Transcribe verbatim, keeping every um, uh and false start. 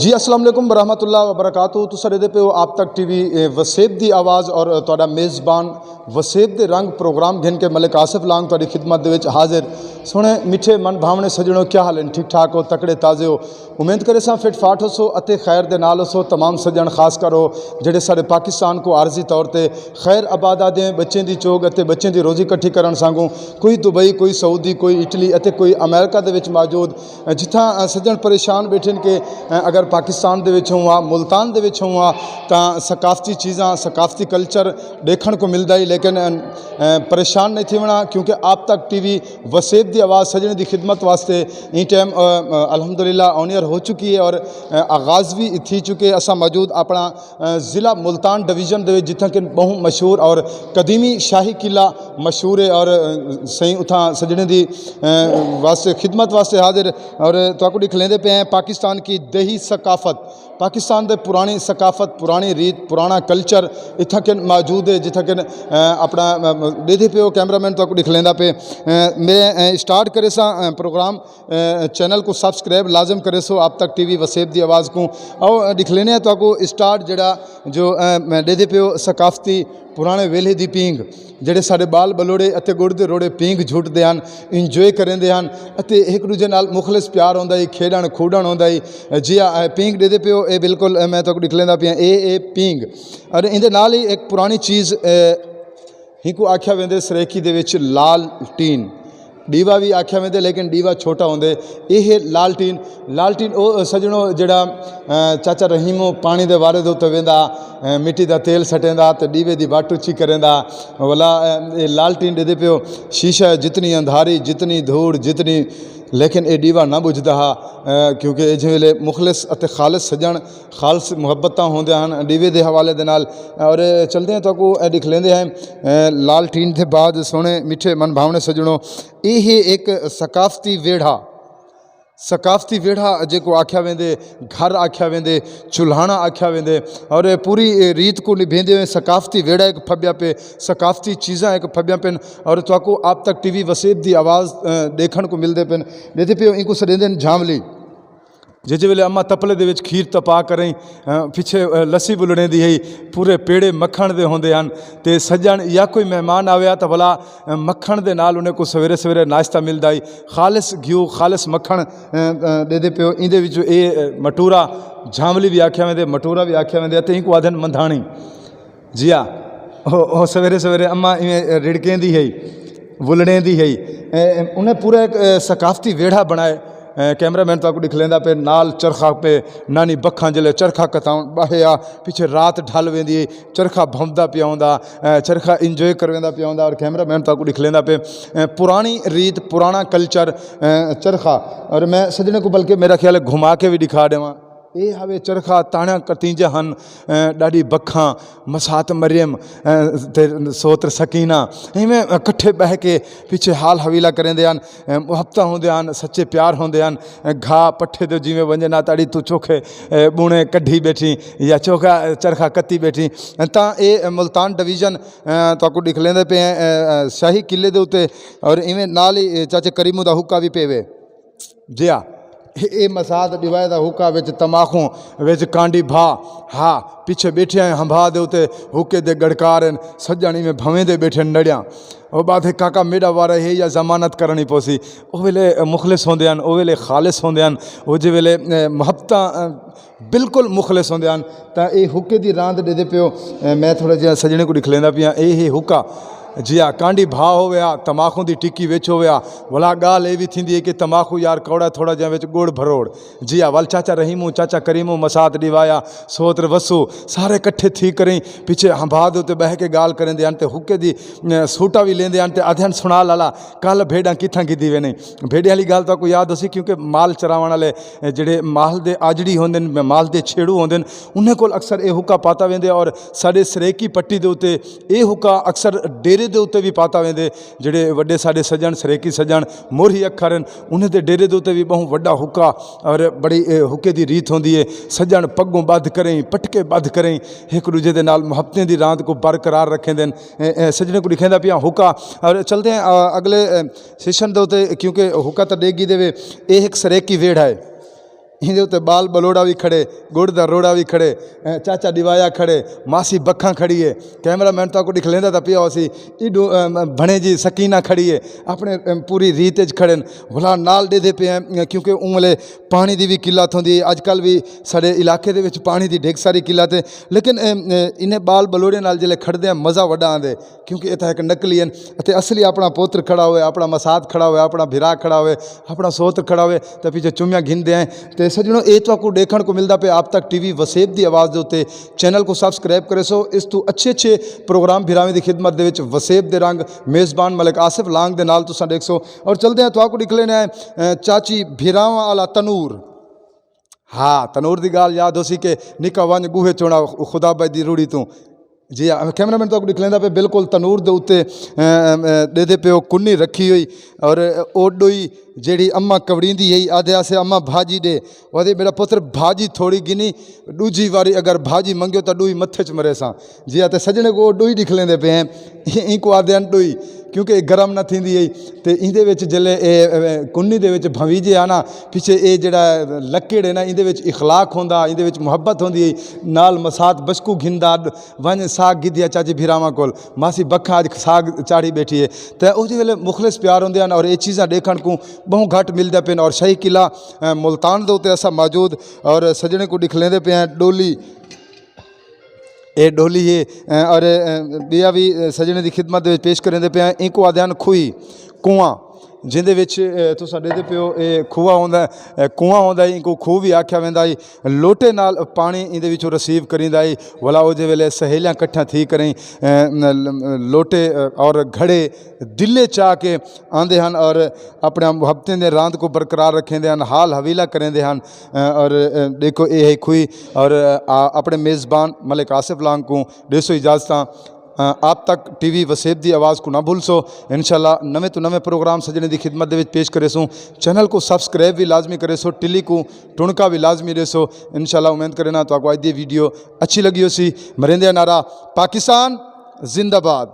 جی، السلام علیکم ورحمۃ اللہ وبرکاتہ۔ تساں ݙیہدے پئے ہو آپ تک ٹی وی، اے، وسیب دی آواز اور، اے، تہاݙا میزبان وسیب دے رنگ پروگرام گھن کے ملک آصف لانگ تہاݙی خدمت دے وچ حاضر۔ سوہݨے میٹھے من بھاونے سڄݨو، کیا حال ہن؟ ٹھیک ٹھاک ہو؟ تکڑے تازے ہو؟ امید کریساں فٹ فاٹ ہوسو اتے خیر دے نال ہوسو۔ تمام سڄݨ، خاص کر او جیڑھے ساݙے پاکستان کوں عارضی طور تے خیر آباد آہدے ہیں، ٻچیں دی چوڳ اتے ٻچیں دی روزی کٹھی کرݨ سانگوں کوئی دبئی، کوئی سعودی، کوئی اٹلی اتے کوئی امریکہ دے وچ موجود جتھاں، ا، سڄݨ پریشان ٻیٹھن کہ، ا، اگر پاکستان دے وچ ہوں ہا، ملتان دے وچ ہوں ہا، تاں ثقافتی چیزاں، ثقافتی کلچر ݙیکھݨ کوں ملدا ہی، لیکن، ا، ا، پریشان نہیں تھیوݨا، کیونکہ آپ تک ٹی وی وسیب دی آواز سڄݨ دی خدمت واسطے ایں ٹائم، ا، ا، الحمدللہ آن ایئر ہو چکی ہے اور، ا، آغاز بھی تھی چکے۔ اساں موجود اپݨا ضلع ملتان ڈویژن دے وچ، جتھاں کہ ٻہوں مشہور اور قدیمی شاہی قلعہ مشہور ہے، اور سئیں اتھاں سڄݨیں دی واسطے، خدمت واسطے حاضر، اور تہاکوں ݙکھلیندے پئے ہیں پاکستان کی دیہی ثقافت، پاکستان دے پراݨی ثقافت، پراݨی ریت، پراݨا کلچر اتھاں کن موجود ہے، جتھاں کن اپݨا ݙیہدے پئے ہو۔ کیمرہ مین تہاکوں ݙکھلیندا پئے۔ میں اسٹارٹ کریساں پروگرام، چینل کوں سبسکرائب لازم کریسو، آپ تک ٹی وی وسیب دی آواز کوں۔ او ݙکھلینے ہیں تہاکوں اسٹارٹ جیڑھا جو ݙیہدے پئے ہو ثقافتی پراݨے ویلھے دی پینگ، جیڑھے ساݙے ٻال ٻلوڑے اتے ڳڑ دے روڑے پینگ جھٹدے ہن، انجوائے کریندے ہن اتے ہک ݙوجھے نال مخلص پیار ہوندا ہئی، کھیݙݨ کھوݙݨ ہوندا ہئی۔ جیہا پینگ ݙیہدے پئے ہو، اے بالکل میں تہاکوں ݙکھلیندا پیاں، اے اے پینگ۔ اور ایندے نال ہی ہک پراݨی چیز، ہیکوں آکھیا ویندے سرائیکی دے وچ لال ٹین۔ ݙیوا وی آکھیا ویندے، لیکن ݙیوا چھوٹا ہوندے۔ اے ہے لال ٹین۔ لال ٹین او سڄݨو جیڑھا، ا، چاچا رحیمو پاݨی دے وارے دے اتے ویندا، ا، مٹی دا تیل سٹیندا تے ݙیوے دی وٹ اچی کریندا۔ ولا، ا، اے لال ٹین ݙیہدے پئے ہو، شیشہ ہے، جتنی اندھاری، جتنی دھوڑ، جتنی، لیکن اے ݙیوا نہ ٻجھدا ہا، ا، کیونکہ اے جیں ویلے مخلص اتے خالص سڄݨ خالص محبتاں ہوندیاں ہن ݙیوے دے حوالے دے نال۔ اور چلدے ہیں تہاکوں ݙکھلیندے ہیں، اے، لال ٹین دے بعد سوہݨے میٹھے من بھاونے سڄݨو، اے ہے ہک ثقافتی ویڑھا، ثقافتی ویڑھا جیکوں آکھیا ویندے، گھر آکھیا ویندے، چولہاݨا آکھیا ویندے، اور پوری ریت کوں نبھیندے ہوئے ثقافتی ویڑھا ہک پھٻیا پئے، ثقافتی چیزاں ہک پھٻیاں پن، اور تہاکوں آپ تک ٹی وی وسیب دی آواز، اے، ݙیکھݨ کوں ملدے پن۔ ݙیہدے پئے ہو اینکوں سݙیندے ہن جھانولی۔ جے جے ویلے اماں تپلے دے وچ کھیر تپا کریں، ا، پچھے، ا، لسی ٻلڑیندی ہئی، پورے پیڑے مکھݨ دے ہوندے ہن، تے سڄݨ یا کوئی مہمان آویا تاں بھلا، ا، مکھݨ دے نال انہیں کوں سویرے سویرے ناشتہ ملدا ہئی، خالص گھیو، خالص مکھݨ، ا، ا، ݙیہدے پئے ہو۔ ایندے وچ اے، ا، مٹورا جھانولی وی آکھیا ویندے، مٹورا وی آکھیا ویندے، اتے اینکوں آہدن مندھاݨی۔ جی ہا، او، او سویرے سویرے اماں ایویں رڑکیندی ہئی، ولڑیندی ہئی۔ اے، انہیں پورا ہک، اے، ثقافتی ویڑھا بݨائے۔ اے، کیمرہ مین تہاکوں ݙکھلیندا پئے، نال چرخا پئے، نانی بکھاں جلے چرخا کتاوݨ ٻاہے آ، پچھے رات ڈھل ویندی ہئی، چرخا بھوندا پیا ہوندا، اے، چرخا انجوائے کرویندا پیا ہوندا، اور کیمرہ مین تہاکوں ݙکھلیندا پئے۔ اے، پراݨی ریت، پراݨا کلچر، اے، چرخا۔ اور میں سڄݨیں کوں بلکہ میرا خیال ہے گھما کے وی ݙکھا ݙیواں۔ اے ہاوے چرخا، تاݨیاں کتیجاں ہن، اے، ݙاݙی بکھاں، مسات مریم، اے، تے سوتر سکینہ، ایویں کٹھے ٻہہ کے پچھے حال حویلا کریندے ہن، اے، محبتاں ہوندیاں ہن، سچے پیار ہوندے ہن، اے، گھا پٹھے دے جیویں ونڄے نہ تاڑی توں چوکھے، اے، ٻوݨے کڈھی ٻیٹھی یا چوکھا چرخا کتی ٻیٹھی۔ تاں اے ملتان ڈویژن، اے، تہاکوں ݙکھلیندے پئے ہیں، اے، اے، شاہی قلعے دے اتے، اور ایویں نال ہی، اے، چاچے کریمو دا حقہ وی پئے وے۔ جیا، اے، اے مسات ݙیوائے دا حقہ وچ تماخوں، وچ کانڈی بھا، ہا، پچھے ٻیٹھے ہیں ہنبھا دے اتے حقے دے گڑکار ہن، سڄݨ ایویں بھویندے ٻیٹھے ہن نڑیاں۔ او بعد ہے کاکا میݙا وارا ہے یا ضمانت کرݨی پوسی۔ او ویلے مخلص ہوندے ہن، او ویلے خالص ہوندے ہن، او جے ویلے، اے، محبتاں، اے، بالکل مخلص ہوندے ہن۔ تاں اے حقے دی راند ݙیہدے پئے ہو، اے، میں تھوڑا جیہا سڄݨیں کوں ݙکھلیندا پیاں، اے ہے حقہ۔ جیا، کانڈی بھا ہووے ہا، تماخوں دی ٹکی وچ ہووے ہا، ولا ڳالھ اے وی تھیندی ہے کہ تماخوں یار کوڑا، تھوڑا جیہا وچ ڳڑ بھروڑ۔ جیا، ول چاچا رحیموں، چاچا کریموں مسات ݙیوایا، سوتر وسو، سارے کٹھے تھی کریں پچھے ہنبھا دے اتے ٻہہ کے ڳالھ کریندے ہن تے حقے دی، اے، سوٹا وی لیندے ہن تے آہدے ہن، سݨا لالا، کل بھیݙاں کتھاں گھدی ویندیں؟ بھیݙیں آلی ڳالھ تہاکوں یاد ہوسی، کیونکہ مال چراوݨ آلے، اے، جیڑھے مال دے آجڑی ہوندن، مال دے چھیڑو ہوندن، انہیں کول اکثر اے حقہ پاتا ویندے، اور ساݙے سرائیکی پٹی دے اتے اے حقہ اکثر ڈیرے دے اتے وی پاتا ویندے۔ جیڑھے وݙے ساݙے سڄݨ، سرائیکی سڄݨ، مورھی اکھر ہن، انہیں دے ڈیرے دے اتے وی ٻہوں وݙا حقہ اور بڑی، اے، حقے دی ریت ہوندی ہے۔ سڄݨ پڳوں ٻدھ کریں، پٹکے ٻدھ کریں، ہک ݙوجھے دے نال محبتیں دی راند کوں برقرار رکھیندن۔ اے، اے، سڄݨیں کوں ݙکھیندا پیاں حقہ۔ اور چلدے ہیں، آ، اڳلے، اے، سیشن دے اتے، کیونکہ حقہ تاں ݙے گھدے وے، اے ہک سرائیکی ویڑھا ہے۔ ایندے اتے ٻال ٻلوڑا وی کھڑے، ڳڑ دا روڑا وی کھڑے، چاچا ݙیوایا کھڑے، ماسی بکھاں کھڑی ہے۔ کیمرہ مین تہاکوں ݙکھلیندا تاں پیا ہوسی، ایݙو بھݨے جی سکینہ کھڑی ہے، اپݨے پوری ریت اچ کھڑن۔ ولا نال ݙیدھے پئے ہیں کیونکہ اوں ویلے پاݨی دی وی قلت ہوندی ہے۔ اڄ کل وی ساݙے علاقے دے وچ پاݨی دی ڈھگ ساری قلت ہے، لیکن انہیں ٻال ٻلوڑے نال جلے کھڑدے ہیں مزہ وݙا آندے۔ کیونکہ اتھاں ہک نقلی ہن، اتے اصلی اپݨا پوتر کھڑا ہوئے، اپݨا مسات کھڑا ہوئے، اپݨا بھرا کھڑا ہوئے، اپݨا سوتر کھڑا ہوئے، تے پچھے چمیاں گھندے ہیں۔ تے سجنو، اے تہاکوں ݙیکھݨ کوں ملدا پئے آپ تک ٹی وی وسیب دی آواز دے اتے۔ چینل کوں سبسکرائب کریسو، اس توں اچھے اچھے پروگرام بھراویں دی خدمت دے وچ۔ وسیب دے رنگ، میزبان ملک آصف لانگ دے نال تساں ݙیکھسو۔ اور چلدے ہیں تہاکوں ݙکھلینے ہیں چاچی بھراواں آلا تنور۔ ہاں، تنور دی ڳالھ یاد ہوسی کہ نکا ونڄ ڳوہے چوݨا خدا بھائی دی روڑی توں۔ جی ہاں، کیمرہ مین تہاکوں ݙکھلیندا پئے، بالکل تنور دے اتے ݙیدھے پئے ہو کنی رکھی ہوئی، اور او ݙوئی جیڑھی اماں کوڑیندی ہئی، آدھے آسے اماں بھاجی ݙے، او آدھے میݙا پتر بھاجی تھوڑی گھنی، ݙوجھی واری اگر بھاجی منگیو تاں ݙوئی متھے اچ مریساں۔ جی ہاں، تے سجݨے کوں او ݙوئی ݙکھلیندے پئے ہیں، اینکوں آدھے ہن ݙوئی، کیونکہ اے گرم نہ تھیندی ہئی۔ تے ایندے وچ جلے اے کنی دے وچ بھنویجے آ نا، پچھے اے جیڑھا لکڑ ہے نا، ایندے وچ اخلاق ہوندا، ایندے وچ محبت ہوندی ہئی، نال مسات بشکو گھندا، ونڄ ساڳ گھدیا چاچی بھراواں کول، ماسی بکھاں اڄ ساڳ چاڑھی ٻیٹھی ہے۔ تے اوہدے ویلے مخلص پیار ہوندے ہن اور اے چیزاں ݙیکھݨ کوں ٻہوں گھٹ ملدے پن۔ اور شاہی قلعہ ملتان دے اتے اساں موجود اور سجݨے کوں ݙکھلیندے پئے ہیں ݙولی۔ اے ڈھولی ہے۔ اور ٻیا وی سجݨے دی خدمت دے وچ پیش کریندے پئے ہیں، اینکوں آدھے ہن کھوئی، کنواں، جیندے وچ تساں ݙیدھے پئے ہو اے کھوہ ہوندا ہے، کنواں ہوندا ہے، اینکوں کھوہ وی آکھیا ویندا ہے۔ لوٹے نال پاݨی ایندے وچوں ریسیو کریندا ہے۔ ولا او جے ویلے سہیلیاں کٹھیاں تھی کریں لوٹے اور گھڑے دلے چا کے آندے ہن اور اپݨے محبتیں دے راند کوں برقرار رکھیندے ہن، حال حویلہ کریندے ہن۔ اور ݙیکھو اے ہے کھوئی اور اپݨے میزبان ملک آصف لانگ کوں ݙیسو اجازتاں۔ آپ تک ٹی وی وسیب دی آواز کوں نہ بھلسو۔ انشاءاللہ نویں توں نویں پروگرام سجݨے دی خدمت دے وچ پیش کریسوں۔ چینل کوں سبسکرائب وی لازمی کریسو، ٹلی کوں ٹݨکا وی لازمی ݙیسو۔ انشاءاللہ امید کرینا تہاکوں اڄ دی ویڈیو اچھی لڳی ہوسی۔ مریندے نعرہ پاکستان زندہ باد۔